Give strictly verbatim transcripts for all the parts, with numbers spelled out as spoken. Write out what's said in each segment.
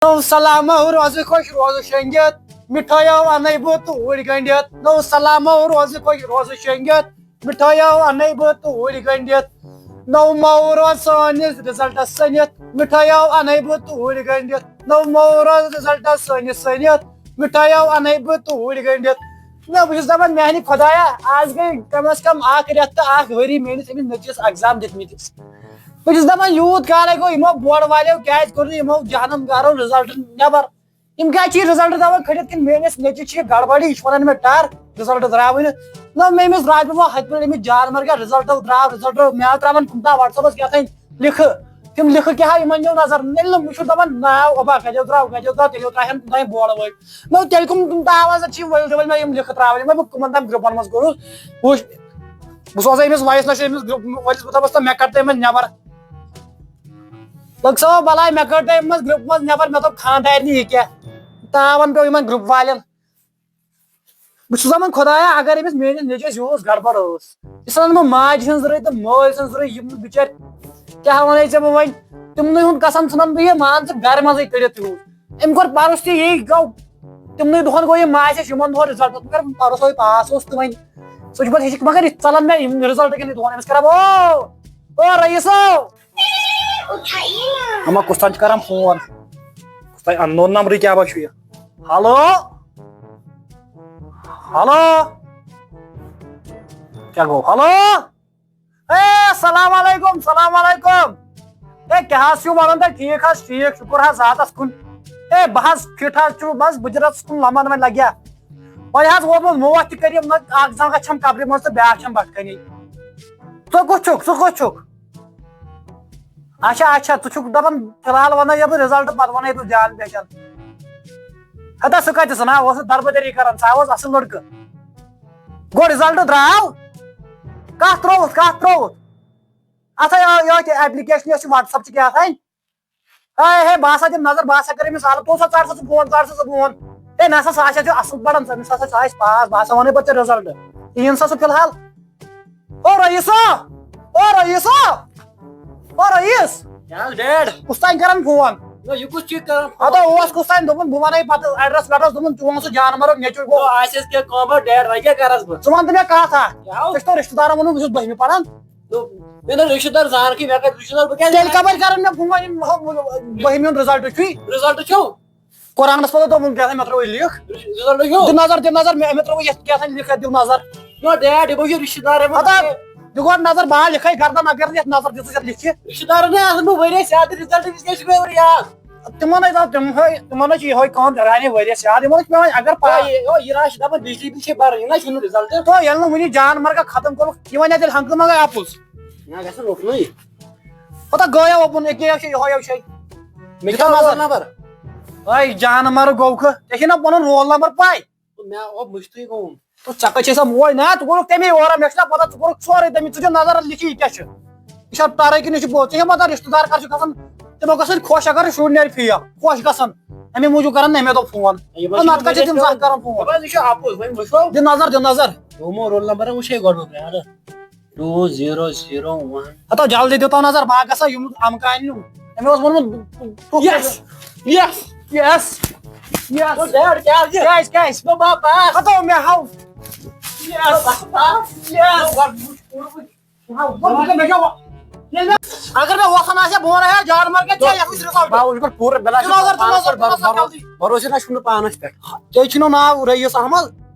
نو سلامو روزٕ خۄش روزٕ شۄنٛگِتھ، مِٹھٲیو اَنَے بہٕ توٗرۍ گٔنٛڈِتھ۔ نو سلامو روزٕ خۄش روزٕ شۄنٛگِتھ، مِٹھٲیو اَنَے بہٕ توٗرۍ گٔنٛڈِتھ۔ نو مو روز سٲنِس رِزلٹَس سٔنِتھ، مِٹھٲیو اَنَے بہٕ توٗرۍ گٔنٛڈِتھ۔ نو مو روز رِزلٹَس سٲنِس سٔنِتھ، مِٹھٲیو اَنَے بہٕ توٗرۍ گٔنٛڈِتھ۔ نہ، بہٕ چھُس دَپان، میٛانہِ خۄدایا، آز گٔے کم از کم اَکھ رٮ۪تھ تہٕ اَکھ ؤری میٛٲنِس أمِس نیٚچوِس exam دِتمٕتِس۔ بہٕ چھُس دَپان، یوٗت کالے گوٚو یِمو بورڈ والیو کیٛازِ کوٚر نہٕ یِمو جہنم گارو رِزلٹ نٮ۪بر؟ یِم کیٛازِ چھِ یہِ رِزلٹ تھاوان کھٔٹِتھ کِنہٕ میٛٲنِس نیٚچوِس چھِ یہِ گڑبڑی؟ یہِ چھُ وَنان مےٚ ٹَر، رِزلٹ درٛاوٕے نہٕ۔ نہ، مےٚ أمِس راتھ پٮ۪ٹھ وۄنۍ ہَتہِ پٮ۪ٹھ أمِس جان مَر کیٛاہ رِزلٹ درٛاو، رِزلٹ مےٚ ترٛاوان کُنہِ دۄہ WhatsApp-س کیٛاہ تام لِکھٕ۔ تِم لِکھٕ کیٛاہ ہا یِمَن نیوٗ نظر؟ ییٚلہِ نہٕ وٕچھُن دَپان ناو اوبا کَتہِ اوس درٛاو، کَتہِ اوس درٛاو، تیٚلہِ اوس ترٛاوہن کُنہِ تام بورڈ وٲلۍ۔ نہ، تیٚلہِ کٕم تِم تاوان زَن چھِ یِم ؤلۍ ؤلۍ مےٚ یِم لِکھٕ ترٛاوان، یِمَے بہٕ کٕمَن تام گرُپَن منٛز کوٚرُس۔ وٕچھ، بہٕ سوزے أمِس voice note أمِس گرُپ وٲلِس، بہٕ دَپَس تہٕ مےٚ کَڑ تہٕ یِمَن نٮ۪بَر۔ لٔکۍ صٲب، بَلاے، مےٚ کٔڑ تۄہہِ أمۍ منٛز گرُپ منٛز نٮ۪بَر، مےٚ دوٚپ خانٛدارنہِ یہِ کیٛاہ؟ تاوَن پیوٚو یِمَن گرُپ والٮ۪ن۔ بہٕ چھُس دَپان، خۄدایا، اگر أمِس میٛٲنِس نیٚچوِس یِہُس گڑبڑ ٲس، یہِ چھُ وَنان، مےٚ ماجہِ ہٕنٛز رٕے تہٕ مٲلۍ سٕنٛز رٕے، یِم بِچٲرۍ کیٛاہ وَنَے ژےٚ بہٕ وۄنۍ؟ تِمنٕے ہُنٛد قسم ژھٕنَن بہٕ یہِ، مان ژٕ، گَرِ منٛزٕے کٔڑِتھ یِہُس۔ أمۍ کوٚر پَرُس تہِ یی، گوٚو تِمنٕے دۄہَن گوٚو یہِ ماسہِ اَسہِ یِمَن دۄہَن رِزَلٹ، مگر پَرُس ہَے پاس اوس تہٕ وۄنۍ سُہ چھُ پَتہٕ ہیٚچھِکھ، مگر یہِ ژَلَن مےٚ یِم رِزَلٹ کِنہٕ یہِ دۄہَن أمِس کَران، او، او رئیٖسو! اما کُس تام چھُ کران فون۔ کُس تام unknown نمبرٕے کیٛاہ با چھُ یہِ؟ ہیلو؟ ہیلو؟ کیٛاہ گوٚو؟ ہیلو؟ اے، السلام علیکم، السلام علیکم۔ اے، کیٛاہ حظ چھِو وَنان تُہۍ؟ ٹھیٖک حظ، ٹھیٖک، شُکُر حظ ذاتَس کُن۔ اے، بہٕ حظ فِٹ حظ چھُس، بَس بُجرَس کُن لَمان وۄنۍ لَگیا۔ وۄنۍ حظ ووتمُت موت تہِ کٔرِم نہ، اَکھ زنٛگ چھَم قبرِ منٛز تہٕ بیٛاکھ چھَم بَٹھٕ کَنی۔ ژٕ کُس چھُکھ؟ ژٕ کُس چھُکھ؟ اچھا، اچھا، ژٕ چھُکھ دَپان فِلحال وَنَے یہِ بہٕ رِزلٹ، پَتہٕ وَنَے بہٕ جان پہچان۔ ہتا سُہ کَتہِ، سُہ نا اوس نہٕ دربٕدٔری کران، سُہ اوس اَصٕل لٔڑکہٕ۔ گوٚو رِزلٹ درٛاو؟ کَتھ ترٛووُتھ، کَتھ ترٛووُتھ؟ اَتھ ہا یہِ، یہِ کیٛاہ ایپلیکیشن یۄس چھِ WhatsApp چھِ کیٛاہ تھانۍ؟ ہے، ہے، بہٕ ہسا دِمہٕ نظر، بہٕ ہسا کَرٕ أمِس حالت، ژٕ ہسا ژَٹ سا سُہ فون، ژَٹ سا سُہ فون۔ ہے، نہ سا، سُہ ہسا چھُ اَصٕل پَران، أمِس ہسا چھُ اَسہِ پاس، بہٕ ہسا وَنَے پَتہٕ ژےٚ رِزلٹ۔ یِیِن سا سُہ فِلحال۔ او رئیٖسا! او رئیٖسا! او رئیٖس! کیٛاہ حظ ڈیڈ؟ کُس تام کران فون؟ نہ، یہِ کُس چھُ کران فون؟ ہتو اوس کُس تام دوٚپُن، بہٕ وَنَے پَتہٕ ایڈرَس ویڈرَس، دوٚپُن، چون سُہ جانوَرُن نیٚچوٗ گوٚو۔ نہ، آسٮ۪س کینٛہہ کٲم، ڈیڈ، وۄنۍ کیٛاہ کَرَس بہٕ؟ ژٕ وَن تہٕ مےٚ کَتھ اَکھ۔ کیٛاہ ہو؟ ژےٚ چھُتھ رِشتہٕ دارَن ووٚنمُت، بہٕ چھُس بٔہمہِ پَران؟ نہ، مےٚ نہ رِشتہٕ دار زانکھٕے، مےٚ کَتہِ رِشتہٕ دار، بہٕ کیٛازِ تیٚلہِ کَپٲرۍ کَرَن مےٚ فون؟ یِم ہُہ، بٔہمہِ ہُنٛد رِزلٹ چھُے؟ رِزلٹ چھُو؟ قرآنس منٛز دوٚپُن کیٛاہ تام، مےٚ ترٛوو یہِ لیٖکھ۔ رِزلٹ چھُو؟ دِ نظر، دِ نظر، مےٚ، مےٚ ترٛوو یَتھ کیٛاہ تام لیٖکھ، دِ نظر۔ یو ڈیڈ، یہِ گوٚو یہِ رِشتہٕ دار، یِمن ہتا، دِ گۄڈٕ نظر، بہٕ ہا لیکھے گردن اگر یَتھ نظر دِژٕس یَتھ لیٖکھِ۔ رِشتہٕ دارن ہے آسان بہٕ واریاہ زیادٕ، رِزلٹ وِزِ کیٛاہ چھُ مےٚ یورٕ یاد؟ تِمن ہے دَپ، تِم ہے، تِمن ہے چھِ یِہوٚے کٲم درانہِ واریاہ زیادٕ، یِمن ہے چھِ پٮ۪وان اگر پا-، او، یہِ، او، یہِ راج چھِ دَپان بجلی بِل چھِ بَرٕنۍ، یہِ نہ چھُنہٕ رِزلٹ۔ تو ییٚلہِ نہٕ وُنہِ جان مرگا ختم کوٚرُکھ، یہِ وَنہِ تیٚلہِ ہنٛگتہٕ منٛگے اَپُز۔ نہ، گژھن اُکنُے۔ ہتا گویا اوپُن، أکیٛاہ چھُ یِہوٚے یَو چھے۔ مےٚ دِتو کیٛاہ نظر۔ Roll number? اے جانور گوٚو کھٕ، ژےٚ چھے نہ پنُن رول نمبر پاے؟ مےٚ آو مٔشتٕے گوٚوُم۔ تہٕ ژےٚ کتہِ چھے سۄ موج؟ نہ، ژٕ کوٚرُکھ تَمے اورٕ، مےٚ چھُنہ پتہ، ژٕ کوٚرُکھ سورُے تَمہِ، ژٕ دِ نظر لیکھِ یہِ کیٛاہ چھُ۔ یہِ چھا ٹرٕے کِنہٕ یہِ چھُ پوٚز؟ ژےٚ چھے پتہ رشتہٕ دار کر چھِ گژھان، تِمو گژھن خۄش اگر شُر نیرِ فیل، خۄش گژھن۔ اَمے موٗجوٗب کران نہ مےٚ دوٚپ فون۔ یہِ ما نتہٕ چھُ کتہِ چھِ تِم واریاہ زانٛہہ کران فون؟ دَپان یہِ چھُ اَپُز، وۄنۍ وٕچھو۔ دِ نظر، دِ نظر۔ دوٚپمو رول نمبر وٕچھے گۄڈٕ بہٕ، اَدٕ۔ ٹوٗ زیٖرو زیٖرو وَن۔ ہتو جلدی دِتو نظر، بہٕ ہا گژھٕ ہا یِم امکانہِ نیُن۔ أمۍ اوس ووٚنمُت، ٹھُک یس، یس، یس، یس۔ او ڈیڈ، کیٛاہ حظ یہِ؟ کیٛازِ، کیٛازِ؟ نہ، بہٕ ہا پاس۔ ہتو مےٚ ہاو۔ یس۔ بہٕ ہا پاس۔ یس۔ نہ، گۄڈٕ وٕچھ پوٗرٕ وٕچھ۔ بہٕ ہاو، بہٕ، بہٕ، مےٚ کیٛاہ وَ-، ییٚلہِ مےٚ، اگر مےٚ وۄتھُن آسہِ ہا، بہٕ وَنہٕ ہا، جانور کیٛاہ ژےٚ یَتھ وٕچھ رِزلٹ۔ بہٕ ہاو، یہِ گوٚو پوٗرٕ بِلاش۔ دِ نظر، دِ نظر، دِ نظر، بَرو-، جلدی۔ بھروسہٕ نہ چھُنہٕ پانَس پٮ۪ٹھ۔ تُہۍ چھُنو ناو رئیس احمد؟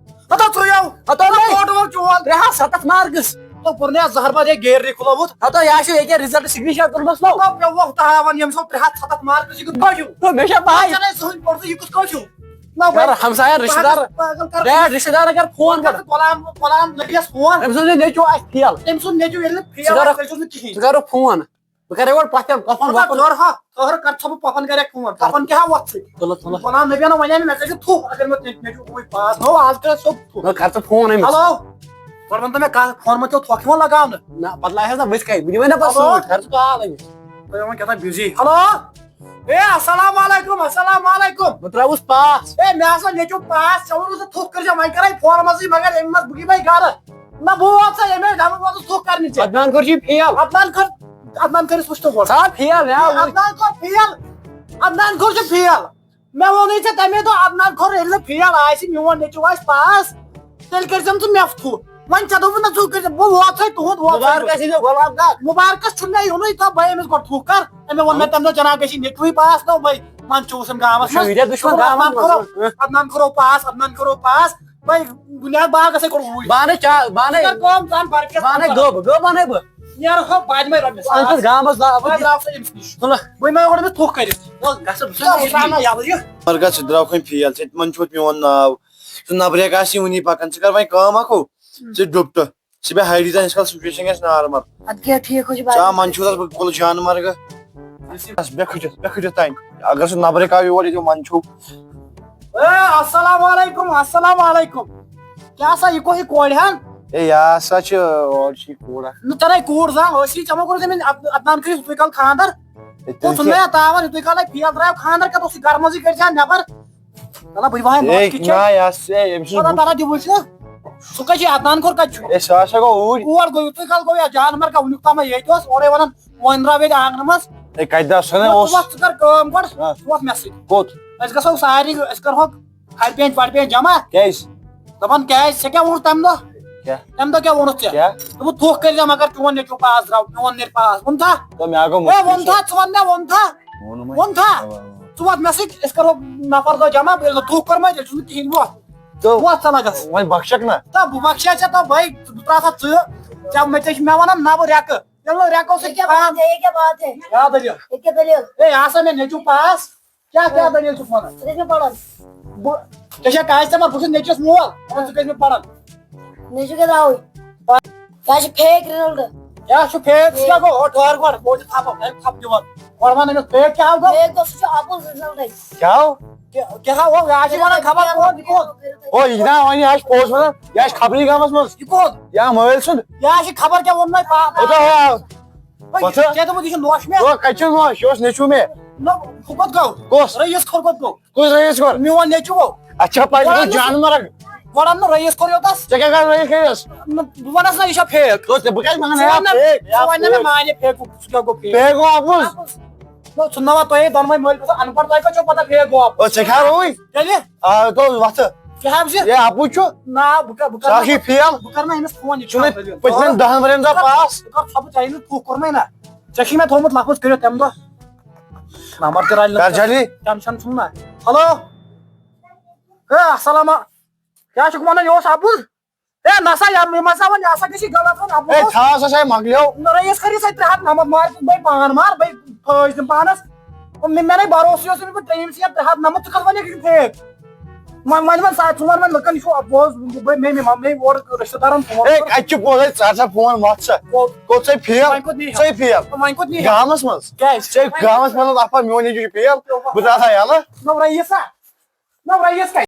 ہتو ژٕ یو۔ ہتو نہ، نہ۔ فوٹو چھُ وول۔ ترٛےٚ ہتھ ستتھ مارکس۔ تو پُرنیاس زہر باد ہے گیر ری کھُلومُت۔ ہتو یا چھُ ییٚکیٛاہ رِزلٹ سِگنیچر کوٚرمُت نو۔ تو مےٚ ووٚتھ تھاوان یِم سو ترٛےٚ ہتھ ستتھ مارکس، یہِ کُس کٲشُر؟ تو مےٚ چھا پاے۔ ژےٚ نے زٕہٕنۍ پوٚر ژٕ، یہِ کُس کٲشُر؟ نہ یار، بھائی، ہمساین، رشتہٕ دار، پاگل کر۔ ڈیڈ، رشتہٕ دارن کر فون کر گۄڈٕ۔ غلام، غلام نبیَس فون۔ أمۍ سُنٛد نیٚچوٗ آسہِ فیل۔ تٔمۍ سُنٛد نیٚچوٗ ییٚلہِ نہٕ فیل ژٕ کر، آسہِ، تیٚلہِ چھُس نہٕ کِہیٖنۍ۔ ژٕ کر فون۔ بہٕ کرے گۄڈٕ پۄپھن، پۄپھن مطلب، وۄپھن۔ ژٕ کر ہا، ژٕ کر، کر ژھۄپہٕ پۄپھن کرے فون۔ پۄپھن کیٛاہ ہا وۄتھ ژٕ؟ تُلہٕ، تُلہٕ۔ غلام نبیَن وَنے مےٚ، مےٚ کٔرۍ زِ تھُکھ، اگر مےٚ تٔمۍ، مےٚ چھُ وُنہِ پاس۔ نو، آز کر ژٕ تھُکھ۔ نہ، کر ژٕ فون أمِس۔ ہیلو۔ گۄڈٕ وَن تہٕ مےٚ کَتھ، فون ما چھُ تھۄکھ یِوان لگاونہٕ؟ نہ، پتہٕ لاگہِ ہا ژٕ وٕتھۍ کَنۍ۔ بہٕ دِمے نہ پتہٕ ہیلو۔ سۭتۍ، کر ژٕ کال أمِس۔ تُہۍ یِوان کیٛاہ تام بِزی۔ ہیلو۔ اے، السلام علیکم، السلام علیکم۔ بہٕ ترٛاوُس پاس۔ اے، مےٚ ہسا نیٚچوٗ پاس، ژےٚ ووٚنُتھ ژٕ تھُکھ کٔرۍ زِ، وۄنۍ کرے فون منٛزٕے، مگر أمۍ منٛز بہٕ یِمے گرٕ۔ نہ، بہٕ ووت سا ییٚمے ڈبہٕ ووتُس تھُکھ کرنہِ ژےٚ۔ عدنان کٔر چھُے فیل۔ عدنان کٔر، عدنان کٔرِس وٕچھ تو گۄڈٕ۔ سا فیل، مےٚ آو۔ عدنان کٔر فیل۔ عدنان کٔر چھُ فیل۔ مےٚ ووٚنُے ژےٚ تَمے دۄہ، عدنان کھوٚر ییٚلہِ نہٕ فیل آسہِ، میون نیٚچو آسہِ پاس، تیٚلہِ کٔرۍ زٮ۪م ژٕ مےٚ تھوٚ۔ وۄنۍ ژےٚ دوٚپُتھ نہ، ژٕ کٔرۍ زِ، بہٕ ووتھَے تُہُنٛد ووتھَے۔ مُبارکس یی ژےٚ غلام داد۔ مُبارکس چھُنہٕ مےٚ یِنُے، تہٕ بہٕ أمِس گۄڈٕ تھوٚ کر۔ أمۍ ووٚن مےٚ تَمہِ دۄہ، جناب، گژھی نیٚچوٕے پاس، تہٕ بہٕ منٛدچھوُس أمۍ گامَس وٕچھِو، منٛز۔ ییٖتیٛاہ دُشمَن دوٚپُن، گامَس عدنان منٛز۔ کھوٚرو، عدنان کھوٚرو پاس، عدنان کھوٚرو پاس۔ بھائی، بنیاد باغ گژھے گۄڈٕ اوٗرۍ۔ بانَے چا-، بانَے۔ ژٕ کر کٲم، ژٕ اَن برکت، بانَے ژٕ اَن گوٚب، گوٚب بانَے بہٕ۔ نیرٕ ہو بادمے رۄپیَس اَن ساس۔ ژٕ گامَس دا-، بہٕ بہٕ دِ-، درٛاو سا أمِس نِش۔ تُلہٕ۔ بہٕ ما گۄڈٕ أمِس تھوٚکھ کٔرِتھ۔ وَل، گژھ ژٕ ژٕ وٕچھ نا یہِ۔ یَوٕ یہِ۔ مگر ژٕ درٛاوکھ وۄنۍ فیل، ژےٚ تہِ منٛدچھوتھ میون ناو۔ ژٕ نبرٮ۪کھ آسہِ وٕنی پَکان، ژٕ کر وۄنۍ کٲم اَکھ ہو۔ ژٕ ڈُپٹہٕ۔ ژٕ بیٚہہ ہایڈی تام، یِتھ کال سُچویشن گژھِ نارمل۔ اَدٕ کیٛاہ ٹھیٖک حظ چھُ، بہٕ ژٕ آ منٛدچھوتھ اَتھ بہٕ کُل جانہٕ مرگہٕ۔ بس، بیٚہہ کھٔٹِتھ، بیٚہہ کھٔٹِتھ تام۔ اگر سُہ نبرٕے کاو یور، ییٚتہِ منٛدچھو۔ اے، السلام علیکم، السلام علیکم۔ کیٛاہ سا، یہِ کۄس یہِ کورِ ہن؟ اے، یہِ ہسا چھِ، اورٕ چھِ یہِ کوٗر اکھ۔ نہٕ، ژےٚ نے کوٗر زانٛہہ ٲسی، ژےٚ ما کوٚرُتھ أمِس عد-، عدنان کٔرِتھ یِتھُے کال خانٛدر؟ اے، تیٚلہِ ژھُن مےٚ کیٛاہ؟ یہِ تاوان، یِتھُے کال فیل درٛایو خانٛدر، کَتھ اوس یہِ گرٕ منٛزٕے کٔڑۍ زِ ہا نٮ۪بر؟ تَلہ، بہٕ دِمہٕ ہا اے، نۄشہِ کِچَن۔ نہ، یہِ ہسا، أمۍ سُنٛد تَلہ، تَلہ، دِ وٕچھنہٕ۔ سُہ کَتہِ چھُ؟ عدنان کھوٚر کَتہِ چھُ؟ اے، سُہ ہسا گوٚو اوٗرۍ۔ اور گوٚو، یِتھُے کال گوٚو یا جانوَر کانٛہہ وٕنیُک تام ییٚتہِ اوس، اورَے وَنان، وۄنۍ درٛاو ییٚتہِ آنٛگنہٕ منٛز۔ اے، کَتہِ درٛاو؟ سُہ نَے ژٕ اوس۔ وَتھ، ژٕ کَر کٲم گۄڈٕ، ہاں۔ ژٕ وَتھ مےٚ سۭتۍ۔ کوٚت؟ أسۍ گژھو سارے، أسۍ کَرہوکھ کھَرِ پیٚنٛتۍ وَرِ پیٚنٛتۍ جمع۔ کیٛازِ؟ دَپان کیٛازِ؟ ژےٚ کیٛاہ ووٚنُتھ تَمہِ دۄہ؟ کیٛاہ؟ تَمہِ دۄہ کیٛاہ ووٚنُتھ ژےٚ؟ کیٛاہ؟ دوٚپُتھ، تھوٚکھ کٔرۍ زِ مگر چون نیٚچوٗ پاس درٛاو، میون نیرِ پاس۔ ووٚن تھا؟ دوٚپ مےٚ ہا گوٚو ووٚن تھا؟ ژٕ وَن مےٚ، ووٚن تھا؟ ووٚنُم ہے۔ ووٚن تھا؟ اَوا، اَوا۔ ژٕ وَتھ مےٚ سۭتۍ، أسۍ کَرو نفر دَہ جمع، ییٚلہِ نہٕ تھوٚکھ کوٚر مےٚ، تیٚلہِ چھُنہٕ کِہیٖنۍ وۄتھ۔ تہٕ وۄتھ ژٕ لَگَس۔ وۄنۍ بخشکھ نہ۔ تہٕ بہٕ بخشے ژےٚ، تہٕ بَے، بہٕ ترٛاوٕ سا ژٕ، ژےٚ مےٚ، ژےٚ چھِ مےٚ وَنان نہ بہٕ رٮ۪کہٕ، ییٚلہِ نہٕ رٮ۪کو سۭتۍ یہِ کیٛاہ بات ہے، یہِ کیٛاہ بات ہے؟ کیٛاہ دٔلیٖل؟ یہِ کیٛاہ دٔلیٖل؟ ہے، آسا مےٚ نیٚچوٗ پاس، کیٛاہ، کیٛاہ دٔلیٖل چھُکھ وَنان؟ ژٕ کٔژمہِ پَران؟ بہٕ، ژےٚ چھا کاسہِ ژےٚ ما، بہٕ چھُس نیٚچوِس مول، دَپان ژٕ کٔژمہِ پَران؟ نیٚچوٗ کیٛاہ درٛاوٕے؟ کیٛاہ چھُ fake result؟ کیٛاہ چھُ fake؟ ژٕ کیٛاہ گوٚو؟ ہو، ٹھٔہر گۄڈٕ، بہٕ چھُس تھپھ، ہے، تھپھ دِوان۔ گۄڈٕ وَن أمِس fake کیٛاہ گوٚو؟ Fake گوٚو، سُہ چھُ اَپُز result۔ کیٛاہ ہو؟ کیٛاہ، کیٛاہ ہو؟ یہِ آسہِ وَنان خبر کوٚت، یہِ کوٚت؟ او، یہِ چھُنہ وَنہِ، یہِ آسہِ پوٚز وَنان، یہِ آسہِ خبرٕے گامَس منٛز۔ یہِ کوٚت؟ یا مٲلۍ سُنٛد۔ یہِ آسہِ خبر کیٛاہ ووٚنمَے پا-، کوٗتاہ ہو؟ ہے، پَتہٕ؟ ژےٚ دوٚپُتھ یہِ چھُ نوش مےٚ۔ او، کَتہِ چھُ نوش؟ یہِ اوس نیٚچوٗ مےٚ۔ نہ، ہُہ کوٚت گوٚو؟ کُس؟ رٔیٖس کھوٚر کوٚت گوٚو؟ کُس رٔیٖس کھوٚر؟ میون نیٚچوٗ گوٚو۔ اَتھ چھا پَے، یہِ گوٚو جانوَر اَکھ۔ گۄڈٕ اَن نہٕ رٔیٖس کھوٚر یوتَس۔ ژےٚ کیٛاہ کَرٕ رٔیٖس کھوٚرِس؟ نہ، بہٕ وَنَس نہ، یہِ چھا fake۔ دوٚپ ژےٚ بہٕ کَتہِ وَنہٕ ژٕ یہِ وَن نہ، fake، یہِ ژٕ وَن نہ مےٚ fake۔ مانے fake، سُہ کیٛاہ گوٚو fake؟ Fake گوٚو اَپُز۔ نہ، ژٕ نہ وَن، تۄہے دۄنوَے مٲلۍ پٲژٕ اَن پَڑھ، تۄہہِ کَتہِ چھو پَتہ fake گوٚو اَپُز؟ او، ژےٚ کیٛاہ رووُے؟ تیٚلہِ؟ آ، گوٚو وَتھٕ۔ کیٛاہ حظ یہِ؟ ہے، اَپُز چھُ۔ نہ، بہٕ کَرٕ، بہٕ ژٕ کَرٕ ہا چھُے fail۔ بہٕ کَرٕ نہ أمِس فون، یہِ چھُنہٕ چھا دٔلیٖل؟ پٔتمٮ۪ن دَہَن ؤرِین درٛاو پاس۔ ژٕ کَر ژھۄپہٕ، ژےٚ یی نہٕ تھُکھ کوٚرمَے نہ۔ ژےٚ چھُے مےٚ تھوٚومُت لفظ کٔرِتھ تَمہِ دۄہ۔ نمبر تہِ رَلہِ نہٕ۔ کر جلدی۔ Tension چھُم نہ۔ Hello۔ ہے، السلام۔ کیٛاہ چھُکھ وَنان؟ یہِ اوس اَپُز؟ ہے، نہ سا، یہِ ما سا وَن، یہِ ہسا گژھِ غلط وَن، اَپُز ہے، اوس۔ تھاو سا، سا مۄکلیو۔ نہ، رٔیٖس کھٔرِس سۭتۍ ترٛےٚ ہَتھ نَمَتھ، مار بہٕ پانہٕ مار، بہٕ فٲج دِمہٕ پانَس۔ مےٚ، مےٚ نَے بروسہٕ اوس أمِس، بہٕ ترٛیٚیِم سی ترٛےٚ ہَتھ نَمَتھ، ژٕ کَتھ وَنَکھ یہِ چھُ fake؟ وۄنۍ، وۄنۍ وَن سا، ژٕ وَن وۄنۍ لُکَن، یہِ چھُ پوٚز، بہٕ، مےٚ، مےٚ، مےٚ، مےٚ یور رِشتہٕ دارَن فون۔ ہے، اَتہِ چھُ پوٚز، ہے، ژٕ ہسا فون وَتھ سا۔ کوٚت؟ کوٚت ژےٚ fail؟ وۄنۍ کوٚت نِیہِ؟ ژےٚ fail؟ وۄنۍ کوٚت نِیہِ؟ گامَس منٛز۔ کیٛازِ؟ ژےٚ گامَس منٛز اَپا میون نیٚچوٗ چھُ fail، بہٕ ترٛاوٕ ہا یَلہٕ۔ نہ، رٔیٖس ہا؟ نہ، رٔیٖس کَتہِ؟